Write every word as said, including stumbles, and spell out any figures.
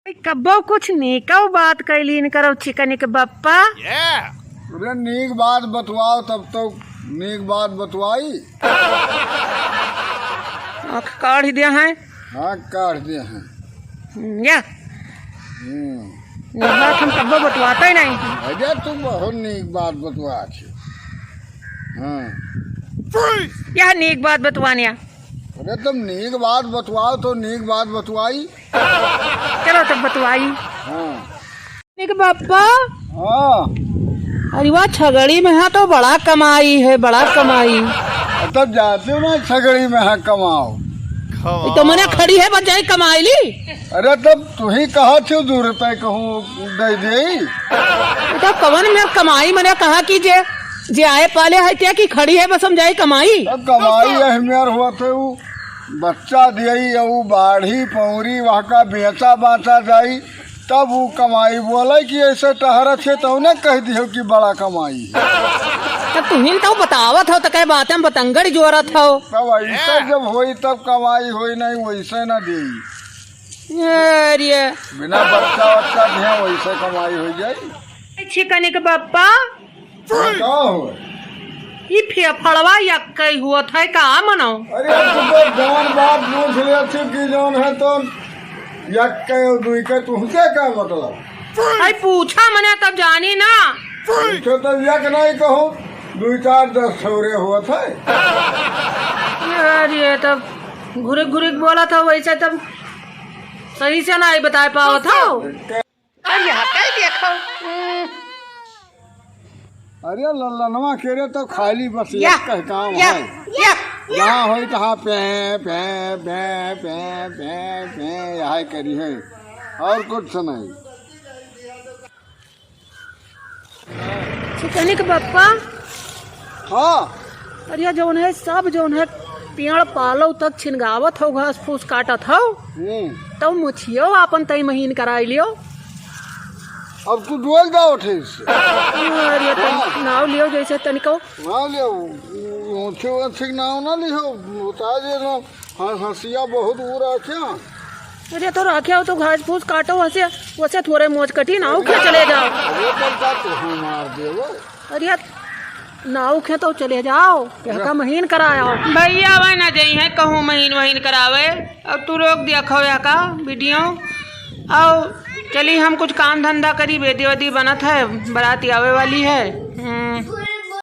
कब्बो कुछ नीकौ बात कैली न करौ चिकनी के बप्पा। अरे नीक बात बतवाओ, तब तो नीक बात बतवाई। आँख काढ़ दिया है। हाँ, काढ़ दिया है। हम्म, या। हम्म। ये बात हम कब्बो बतवाता ही नहीं। अरे तू बहुत नीक बात बतवा छे। हाँ। यह नीक बात बतवानिया। अरे तुम नीक बात बतवाओ तो नीक बात बतवाई। चलो तब बतवाई। हाँ। नीक बप्पा। हाँ। अरे वाह, छगड़ी में हाँ तो बड़ा कमाई है, बड़ा कमाई। तब जाते हो ना छगड़ी में हाँ कमाओ। ये तो मने खड़ी है, बस जाई कमाई ली। अरे तब तू ही कहा थे दू रुपए कहूँ दे दे। ये तो कवन में कमाई, मने कहा कि जे, जे आए पाले है त्या की खड़ी है, बस हम जाई कमाई। अब कमाई है मेर हुआ थे वो बच्चा दियई, ऊ बाढ़ी पौरी वहाँ का बेचा बाचा जाई, तब ऊ कमाई। बोले कि ऐसे टहरत छे, तौने कह दियो कि बड़ा कमाई। तब तुहिन तो बतावत हो, तो कई बातें बतंगड़ जोरत हो। तब ऐसे जब होई, तब कमाई होई, नहीं वैसे ना देई। अरे। बिना बच्चा वच्चा दिए वैसे कमाई हो जाई। छिकनी के बप्पा। का हो? ई फेफड़वा यक्कई हुअत है का मनो? अरे, अब तू तो जौन बात पूछ ले अच्छे कि जौन है तो यक्कई और दुई के तुमसे का मतलब? भाई पूछा मने तब जानी ना। पूछो तो यक नहीं कहो, दुई चार दस छौरे हुअत है। अरे तब घुरिक घुरिक बोलत हो वैसे तब सही से नहीं बताए पावत हो। अरे यहाँ कहीं देखो। हम्म। अरे लल्लनवा के रे तो खाली बस या, एक कह काम या, है। या, या। जहाँ होई तहाँ पे, पे, पे, यही करी है, और कुछ नहीं। चिकनी के बप्पा। हाँ। अरे जौन है सब जौन है पेड़ पालो तक छिनगावत हो, घास फूस काटत हो, हम्म। तब मुछियो आपन तई महीन कराई लियो। अब तू डोल जाओ ठीक से। अरे तनी हाँ। नाव लियो जैसे तनिको। नाव लियो, मुछियो अच्छे नाव ना लियो, बता दे ना। हाँ, हंसिया बहुत बुरा क्या? अरे तो राखे हो तो घास फूस काटो, वैसे, वैसे थोड़े मोज कटी, नाव के चले जाओ। अरे तो का तू हम मार देबो। अरे नाव के तो चले जाओ, क्या का महीन करायो। भैया वह ना जई है कहूँ महीन वहीन करावे। अब तू रोक दिया खो या का वीडियो। और चली हम कुछ काम धंधा करी, बेदी वेदी बनत है, बारात आवे वाली है।